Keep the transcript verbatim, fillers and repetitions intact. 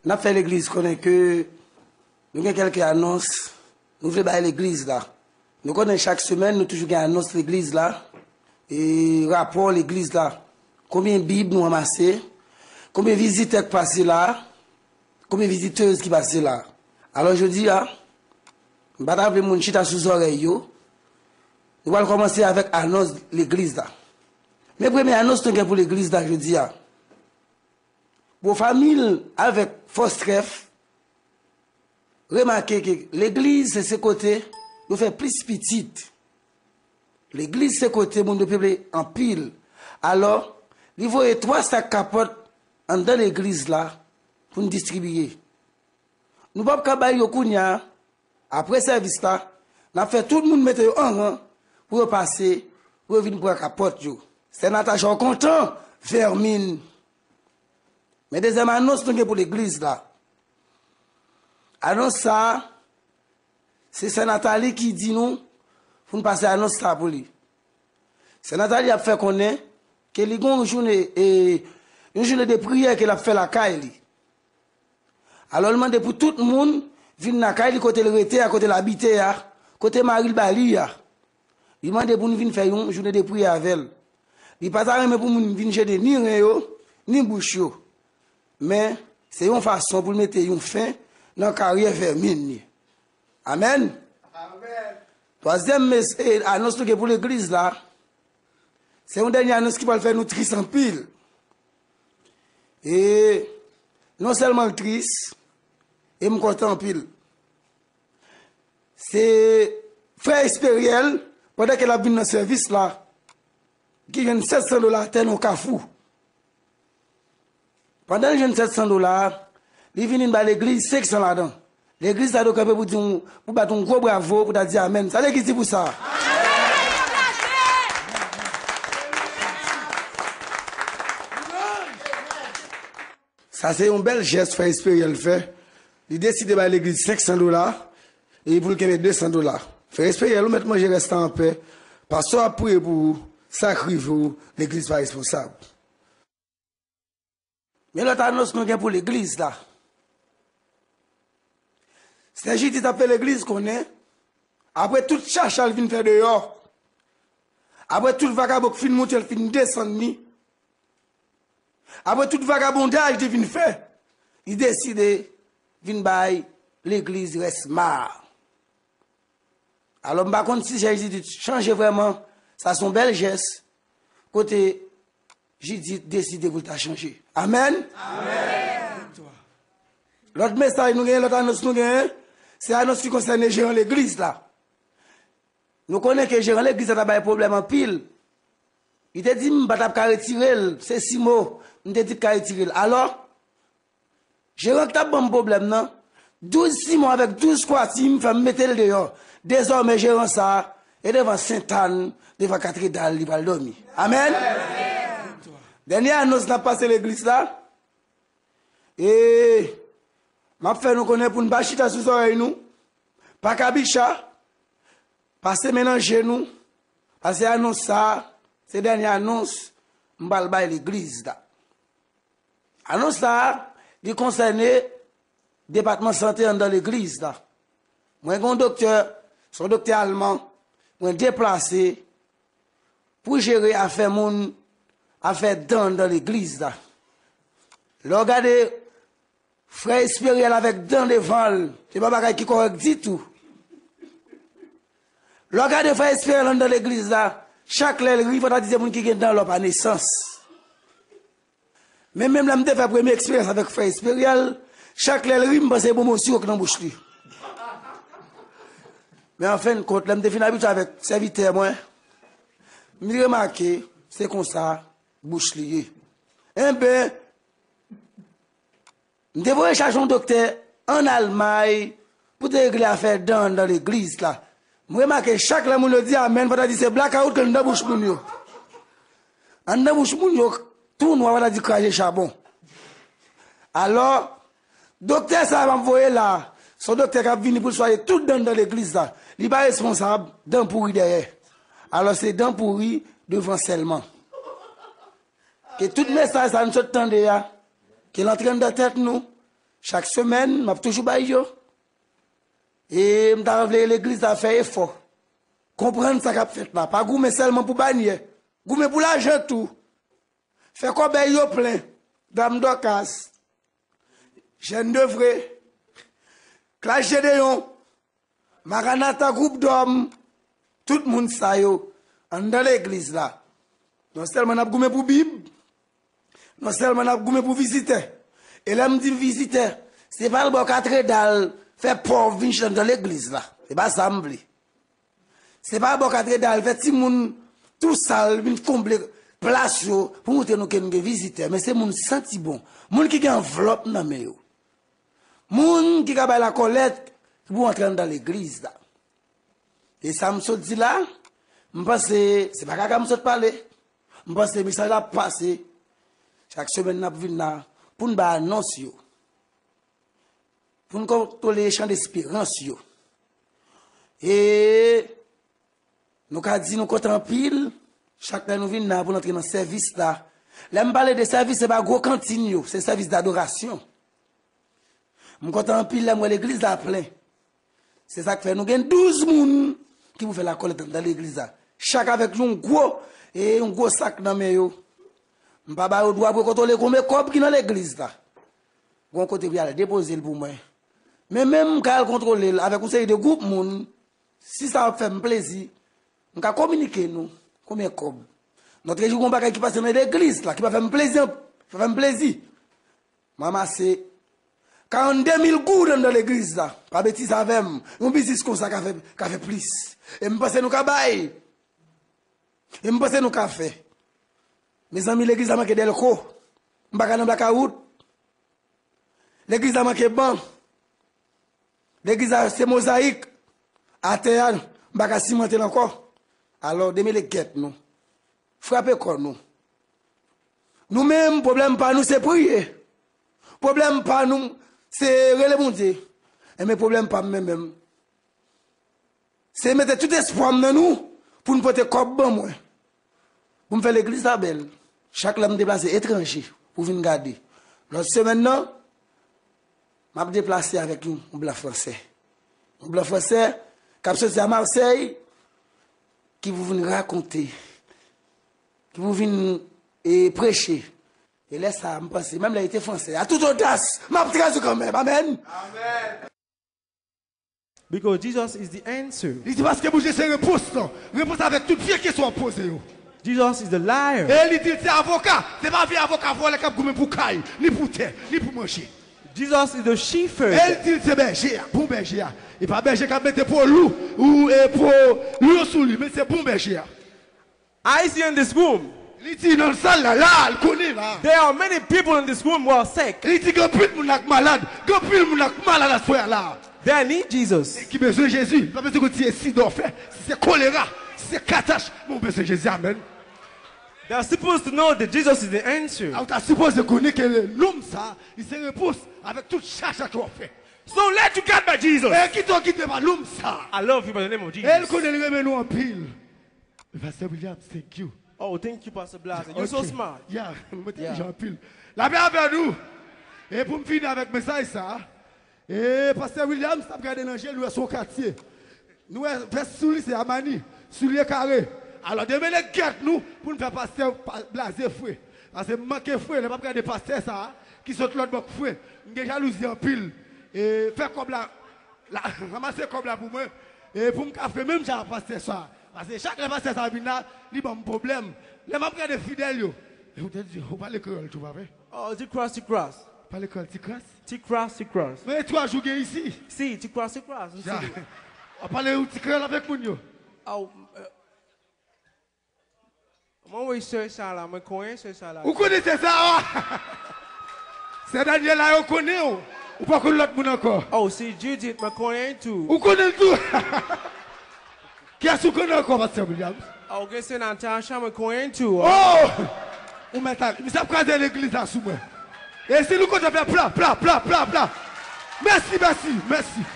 N ap fè legliz konnen ke nou gen kèlke anons nou vle bay legliz la. Nou konnen chak semèn nou toujou gen anons legliz la, e rapò legliz la. Konbyen bib nou ranmase, konbyen vizitè k pase la, konbyen vizitèz ki pase la. Alò jodi a, m pa ta vle moun chita sou zòrèy yo. Nou pral kòmanse avèk anons legliz la. Men premye anons nou gen pou legliz la jodi a. Pwofamil avèk Fòstrèf remake ke legliz se, se kote yo fè plis pitit. Legliz se kote moun yo peple anpil. Alò, li voye twa sak kapòt anndan legliz la pou n distribiye. Nou p ap ka bay yo kounye a, apre sèvis la, n ap fè tout moun mete yo an ran pou yo pase, pou yo vin pran kapòt yo. Sè Natacha w kontan, vèmin. Men dezyèm anons nou gen pou legliz la. Anons sa a, se sè Nathalie ki di nou pou n pase anons sa pou li. Sè Nathalie ap fè konnen ke li gen yon jounen, e, yon jounen de priyè ke l ap fè lakay li. Alò, l mande pou tout moun vin lakay li kote l rete a, kote l abite a, kote mari l ba li a. Li mande pou nou vin fè yon jounen de priyè avè l. Li pa ta renmen pou moun vin jene ni ren yo, ni bouch yo. Men, se yon fason pou l mete yon fen nan karyè vèmin li. Amèn. Twazyèm mes-, e, anons nou gen pou legliz la, se yon dènye anons ki pral fè nou tris anpil. E non sèlman l tris, e m kontan anpil. Se frè Esperièl, pandan ke l ap vin nan sèvis la, ki jwenn sèt san dola atè nan kafou. Pandan l jwenn sèt san dola a, li vin, vin bay legliz senk san ladan. Legliz ta dwe kanpe pou di yon, pou bat yon gwo bravo, pou ta di amèn. Sa legliz di pou sa? Sa se yon bèl jès frè Esperièl fè. Li deside bay legliz senk san dola, e pou l kenbe de san dola. Frè Esperièl, ou mèt manje rès la anpè. Pastè a ap priye pou ou, sa k rive w, legliz pa responsab. Men lòt anons nou gen pou legliz la. Sè Jidit ap fè legliz konnen, apre tout chacha l vin fè deyò, apre tout vagabon k fin moute l fin desann li, apre tout vagabondaj li vin fè, li deside vin bay legliz rès ma a. Alò, m pa konn si Jidit chanje vrèman. Sa se yon bèl jès. Kote Jidit deside pou l ta chanje. Amèn? Amèn. Lòt mesaj nou genyen, lòt anons nou genyen, se anons ki konsène jeran legliz la. Nou konnen ke jeran legliz la ta bay pwoblèm anpil. Li te di m pa t ap ka retire l, se sis mo, m te di k ka retire l. Alò, jeran ki t ap ban m pwoblèm nan, douz sis mo avèk douz kwati m fè m mete l deyò. Dezòmè jeran sa a, e devan Sentàn, devan katedral li pral dòmi. Amèn? Dènye anons n ap pase legliz la. E m ap fè nou konnen pou n pa chita sou zòrèy nou, pa kabicha, pase men nan je nou, pase anons sa a, se dènye anons m pral bay legliz la. Anons sa a, li konsène depatman sante anndan legliz la. Mwen gen yon doktè, se yon doktè alman, mwen deplase pou jere afè moun, afè dan anndan legliz la. Lè w gade frè Esperièl avèk dan devan l, se pa bagay ki kòrèk ditou. Lè w gade frè Esperièl anndan legliz la, chak lè l ri, fò ta di se moun ki gen dan lò pa nesans. Men menm lè m te fè premye eksperyans avèk frè Esperièl, chak lè l ri, m panse bon, bon sirop nan bouch li. Men an fen de kont, lè m te fin abitye avèk sèvitè mwen, m remake se konsa bouch li ye. Enben, m te voye chache yon doktè ann Almay pou te regle afè dan anndan legliz la. M remake chak lè moun yo di amèn, fò ta di se blakawout ke anndan bouch moun yo. Anndan bouch moun yo tou nwa, fò ta di kraze chabon. Alò, doktè sa a m ap voye la, se yon doktè k ap vini pou l swaye tout dan anndan legliz la. Li pa responsab dan pouri dèyè. Alò, se dan pouri devan sèlman. Ke tout mesaj sa a nou sot tande a, ke l antre anndan tèt nou, Chak semèn, m ap toujou bay yo. E m ta vle legliz la fè efò. Konprann sa k ap fèt la. Pa goumen sèlman pou banyè. Goumen pou lajan tou. Fè kòbèy yo plen. Dam Dòkas. Jèn de vre. Klas Jedeyon. Maranata, gwoup dòm, tout moun sa yo anndan legliz la. Non sèlman n ap goumen pou Bib, non sèlman n ap goumen pou vizitè. E lè m di vizitè, se pa al ba w katredal, fè pòv vin chita anndan legliz la. Se pa sa m vle. Se pa al ba w katredal, fè timoun tou sal vin konble plas yo pou montre nou ke nou gen vizitè. Men se moun santi bon, moun ki gen anvlòp nan men yo. Moun ki ka bay lakòlèt pou antre anndan legliz la. E sa m sot di la, m panse se pa kaka m sot pale. M panse mesaj la ap pase. Chak semèn n ap vin la pou n bay anons yo. Pou n kontwole chan desperans yo. E nou ka di nou kontan anpil, chak lè nou vin la pou n antre nan sèvis la. Lè m pale de sèvis, se pa gwo kantin yo, se sèvis dadorasyon. M kontan anpil lè m wè legliz la plen. Se sa k fè nou gen douz moun ki pou fè lakòlèt anndan legliz la. Chak avèk yon gwo, e yon gwo sak nan men yo. M pa ba yo dwa pou yo kontwole konbyen kòb ki nan legliz la. Gon kote pou y al depoze l pou mwen. Men menm m ka al kontwole l avèk yon seri de gwoup moun, si sa ap fè m plezi, m ka kominike nou konbyen kòb. Lòt jou gon bagay ki pase nan legliz la, ki pa fè m plezi, pa fè m plezi. M ranmase karannde mil goud anndan legliz la. Pa betize avè m. Yon biznis konsa ka fè, ka fè plis. E m panse nou ka bay. E m panse nou ka fè. Mezanmi, legliz la manke dèlko. M pa ka nan blakawout. Legliz la manke ban. Legliz la se mozayik. Atè a, m pa ka simante l ankò. Alò, demele gèt nou. Frape kò nou. Nou menm, pwoblèm pa nou se priye. Pwoblèm pa nou se rele Bondye. Enben, pwoblèm pa m menm menm, se mete tout espwa m nan nou pou n pote kòb ban mwen. Pou m fè legliz la bèl. Chak lè m deplase etranje pou vin gade. Lòt semèn nan, m ap deplase avèk yon, yon blan fransè. Yon blan fransè k ap soti a Masèy, ki pou vin rakonte, ki pou vin, e, preche. E lè sa a, m panse, menm lè li te fransè, à toute audace, m ap tradui kanmenm. Amèn. Because Jesus is the answer. Li di paske Bondye se repons lan. Repons avèk tout vye kesyon w ap poze yo. Jesus is the liar. E li di l se avoka. Se pa vye avoka vòlè k ap goumen pou kay, ni pou tè, ni pou manje. Jesus is the shepherd. E li di l se bèje a, bon bèje a. E pa bèje k ap mete po lou ou, e, po lou yo sou li, men se bon bèje a. I see in this room, li di nan sal la, la, l konnen la. There are many people in this room who are sick. Li di gen anpil moun la k malad, gen anpil moun la k malad aswè a la. They need Jesus. Ki bezwen Jezi. Li pa bezwen konn si e sida w fè, si se kolera, si se katach, men w bezwen Jezi, amèn. They are supposed to know that Jesus is the answer. A, ou ta sipoze konnen ke nonm sa, li se repons avèk tout chacha ke w ap fè. So let you guide by Jesus. E kite w gide pa nonm sa. I love you by the name of Jesus. E l konnen li renmen nou anpil. Pastor Williams, thank you. Oh, thank you, Pastor Blaze. You're so smart. Yeah, m entèlijan anpil. Lapè avè nou. E pou m fini avèk mesaj sa, e Pastor Williams t ap gade nan je l, nou wè se yon katye. Nou wè vès sou li se Armani, soulye kare. Alò, demele gèt nou pou n fè Pastè Pa-, Blaze fre. Paske m manke fre, lè m ap gade pastè sa a, ki sot lòt bò k fre. M gen jalouzi anpil. E fè kòb la, la, ranmase kòb la pou mwen. E pou m ka fè menm jan ak pastè sa. Paske chak lè pastè sa vin la, li ban m pwoblèm. Lè m ap gade fidèl yo. E ou te di, ou pale kreyòl tou, pa vre? Oh, ti kras, ti kras. Pale kreyòl, ti kras? Ti kras, ti kras. Men twa jou gen isi. Si, ti kras, ti kras. Ja. Ou pale yon ti kreyòl avèk moun yo. Oh, euh, Mwen wè sè sa la, mwen konnen sè sa la. Ou konnen sè sa a? Sè Daniel la, yo konnen w. Ou pa konn lòt moun ankò. Oh, si Judith, mwen konnen tou. Ou konnen l tou? Kiyès ou konnen ankò, Pastè Williams? Oh, gen sè Natacha, mwen konnen tou. Oh! Ou mèt ale. Misye ap kraze legliz la sou mwen. E si nou kontan fè pla, pla, pla, pla, pla. Mèsi, mèsi, mèsi.